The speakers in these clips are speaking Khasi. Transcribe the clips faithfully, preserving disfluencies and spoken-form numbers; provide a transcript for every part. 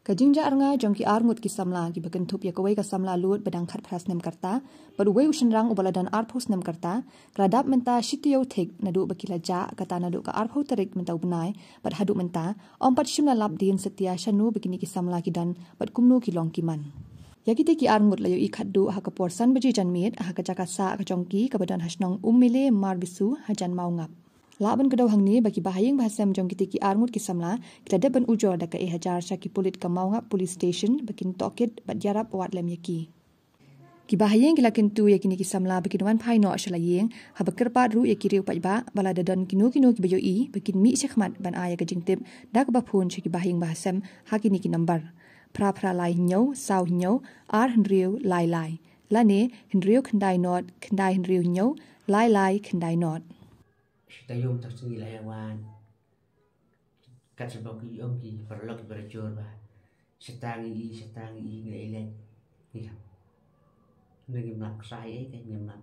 Ka jingjah rnga jong ki arngut ki samla kiba kynthup ïa kawei ka samla lud ba dang khatphra snem ka rta bad uwei u shynrang uba la don arphew snem ka rta, ka la dap mynta shi taïew thik naduh ba ki la jah, kata naduh ka arphew tarik mynta u bnai bad haduh mynta ym pat shym la lap dien satia shano ba kine ki samla ki don bad kumno ki long ki man. Ïa kitei ki arngut la ïohi khatduh ha ka por san baje janmiet ha ka jaka sah ka jong ki kaba don ha shnong Ummele Marbisu hajan Mawngap. Lah ban kdew hangne ba ki bahaïing bahasem jong kitei ki arngut ki samla ki la dep ban ujor da ka e hajar sha ki pulit ka Mawngap Police Station ba kin tohkit bad ïarap wad lem ïa ki. Ki bahaïing ki la kyntu ïa kine ki samla ba kin wan phai noh sha la ïing haba kyrpad ruh ïa ki riew paidbah ba lada don kino kino kiba ïohi ba kin mih shakhmat ban ai ïa ka jingtip da kaba phone sha ki bahaïing bahasem ha kine ki nambar: phra phra lai hynñiew saw hynñiew ar hynriew lai lai lane hynriew khyndai nod khyndai hynriew hynñiew lai lai khyndai nod. Shi taïew mynta ka sngi la ïa wan. Kat sha ba ki ong ki paralok ki barajor ba shata ngi i, shata ngi i, ngi la i leit. Ngi la. Ngi ngim lap ksai ei, ka ngim lap.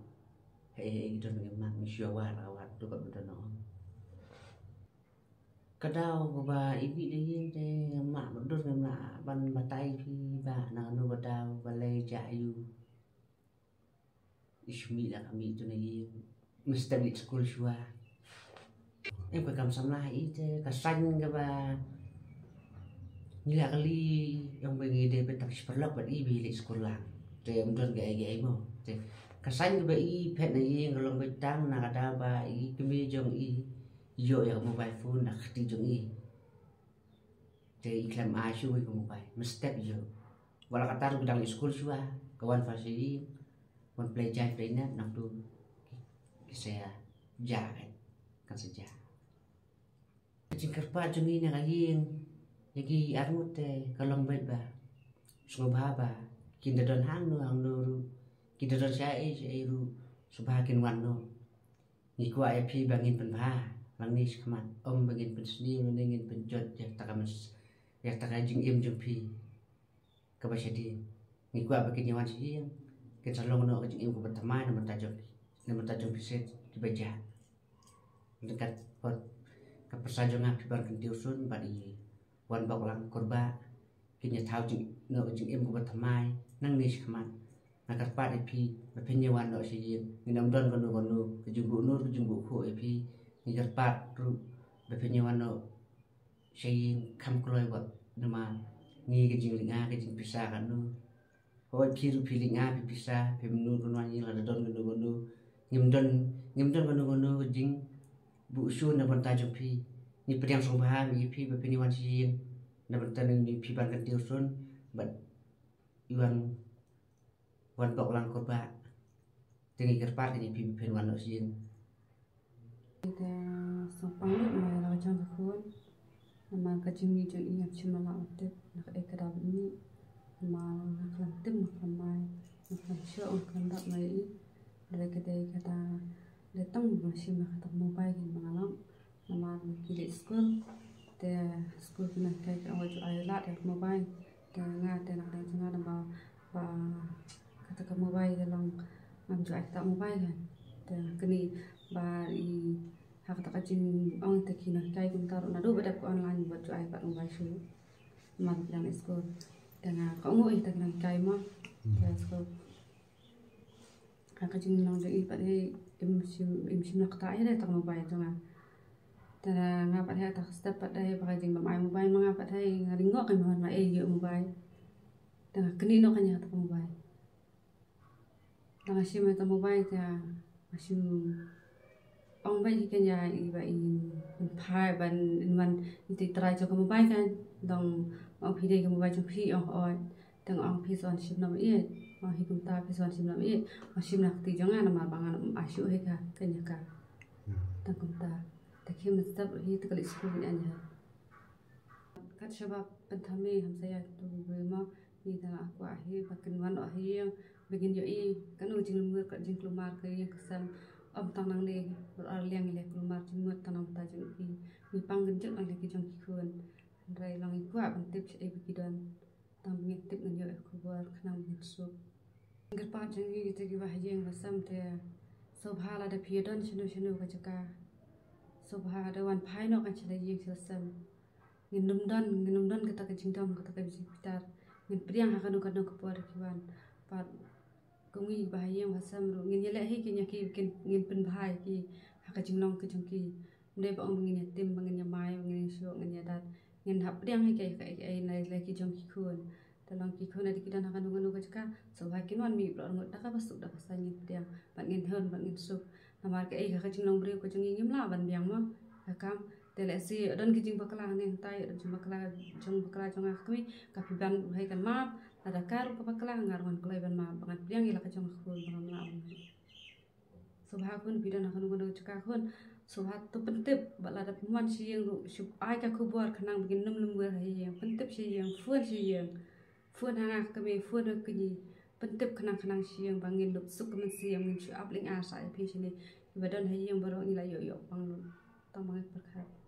Hei, hei, ki don ngim lap, ngi shu ïa wad, ïa wad, tu kat ba don ong. Ka daw kaba i bit da ïing te ngim lah ban dur, ngim lah ban batai phi ba na kano ka daw balei jah ïa u. I shu mih la ka mih tu na ïing. Mestep leit skul shuwa. Em, ka kam samla i te ka saiñ kaba ngi la kylli, ong ba ngi dei ban tang shi paralok bad i ba i leit skul lang. Te ym don kaei kaei mo. Te ka saiñ kaba i phet na ïing ka long ba tang na ka daw ba i kmie jong i ïoh ïa ka mobile phone na ka kti jong i. Te i khlem ai shuh ïa ka mobile, mestep ïoh. Wat la katta ruh ki dang leit skul shuwa, ka wan phai sha ïing, wan play jaiñ play nep, nangtu ki sa ïa jah, kan sa jah. Ka jingkyrpad jong ngi na ka ïing ïa ki arngut te ka long beit ba sngewbha ba kin da don hangno hangno ruh, kin da don shaei shaei ruh, sngewbha kin wan noh. Ngi kwah ïa phi ba ngin pynbha, nangne shakhmat, ym ba ngin pynsniew lane ngin pynjot ïa kata ka mes, ïa kata ka jingim jong phi kaba shadien. Ngi kwah ba kin ïa wan sha ïing, kin sa long noh ka jingim kaba thymmai na bynta jong phi, na bynta jong phi seh kiba jah. Ryngkat bad ka pyrsa jong nga phi ban kyntiew sun bad i Wanbok Langkurbah, kin ïa thaw jing, noh ka jingim kaba thymmai nangne shakhmat. Nga kyrpad ïa phi ba phin ïa wan noh sha ïing, ngin ym don kano kano ka jingbuh nur ka jingbuh khuh ïa phi. Ngi kyrpad ruh ba phin ïa wan noh sha ïing kham kloi wat namar ngi ka jinglynga ka jingpisa ka nur. Hooid, phi ruh phi lynga phi pisa, phim nud ban wan ïing lada don kano kano. Ngim don, ngim don kano kano ka jingbuh shun na bynta jong phi. Ngi pdiang sngewbha ïa phi ba phin ïa wan sha ïing na bynta ngi, phi ban kyntiew sun bad i Wan, Wanbok Langkurbah. Te ngi kyrpad ïa phi ba phin wan noh sha ïing. Te sngewbha ïa la ka jong ka khun. Namar ka jingmih jong i ngam shym la lah ban tip na kaei ka daw ba i mih. Namar nga khlem tip, nga khlem mai, nga khlem shoh, nga khlem dap na ïa i. Hynrei ka dei kata, dei tang ba nga shim ïa kata ka mobile kaba nga long. Namar ki leit skul, te skul ki nonghikai ki ong wat ju ai lad ïa ka mobile. Te nga te na ka liang jong nga naba ba kata ka mobile ka long ngam ju ai kata ka mobile kan. Te nga kynmaw ba i ha kata ka jingong te ki nonghikai kumta ruh naduh ba dep ka online wat ju ai pat mobile shuh. Namar ba ki dang leit skul. Te nga ka ong ïa kita ki nonghikai mo. Te skul. Ha ka jinglong jong i pat hi im shim, im shim la kata hi dei tang mobile jong nga. Te nga pat hi ta step pat dei ba ka jingbym ai mobile ma nga pat hi nga ring ngok, nga ong ei ïoh mobile. Te nga kynmaw noh kane ha ta mobile. Te nga shim ha ta mobile te nga shim ong ba i kynja i ba in pynphai ban in wan i te trai jong ka mobile kan. Dang ong phi dei ka mobile jong phi, ong oi. Te nga ong phi sa wan shim namar ïeit. Ong hi kumta phi sa wan shim namar ïeit. Ong shim na kti jong nga namar ba ngan ym ai shuh hi ka kane ka. Te kumta. Te ki mynstep hi te ka leit skul ïa nga. Kat shaba pynthame hamsaïa tu be ma. Ngi te nga kwah hi ba kin wan noh ha ïing ba ngin ïohi kano jinglyngngoh ka jingkulmar ka ïing ka sem. Ym tang nangne, ar liang ïa kulmar jingmut tang na bynta jong i. Ngi pang kynjut lang ïa ki jong ki khun. Hynrei long ngi kwah ban tip shaei ba ki don. Tang ba ngin tip ngin ïoh ïa ka khubor khnang ba ngin suk. Kyrpad jong ngi kita kiba ha ïing ba sem te sngewbha lada phi ïa don shano shano ka jaka, sngewbha da wan phai noh kan sha la ïing sha la sem. Ngin ym don, ngin ym don kata ka jingdom, kata ka jingbitar. Ngin pdiang ha kano kano ka por ki wan. Pat kum ngi ba ha ïing ba ha sem ruh ngin ïaleh hi ki ïa ki, ngin pynbha ïa ki ha ka jinglong ka jong ki. Ym dei ba ong ba ngin ïatim, ba ngin ïamai, ba ngin ïashoh, ngin ïadat. Ngin hap pdiang hi ki, ki, ki, ki jong ki khun. Te long ki khun lada ki don ha kano kano ka jaka, sngewbha kin wan mih baroh arngut da kaba suk da kaba saiñ, ngin pdiang bad ngin hun bad ngin suk. Namar kaei, ka jinglong briew ka jong ngi ngim lah ban biang mo. Ka kam te lehse don ki jingbakla hangne hangtai, don jingbakla, jingbakla jong nga ka kmie, ka phi ban ruh hei kan map. Lada ka ruh ka bakla, nga ruh ngan kloi ban map, ba ngan pdiang ïa la ka jong ka khun ba ngam lah ban map. Sngewbha khun, phi don ha kano kano ka jaka khun, sngewbha to pyntip, bad lada phi wan sha ïing ruh shu ai ka khubor khnang ba ngin ym lum wer ha ïing. Pyntip sha ïing, phone sha ïing, phone ha nga ka kmie, phone ha ka kñi. Pyntip khnang khnang sha ïing ba ngin lut suk ka mynsiem, ngin shu ap lyngngoh sa ïa phi shane. Kiba don ha ïing baroh ngi la ïoh ïoh pang lut, tang ba ngi pyrkhat.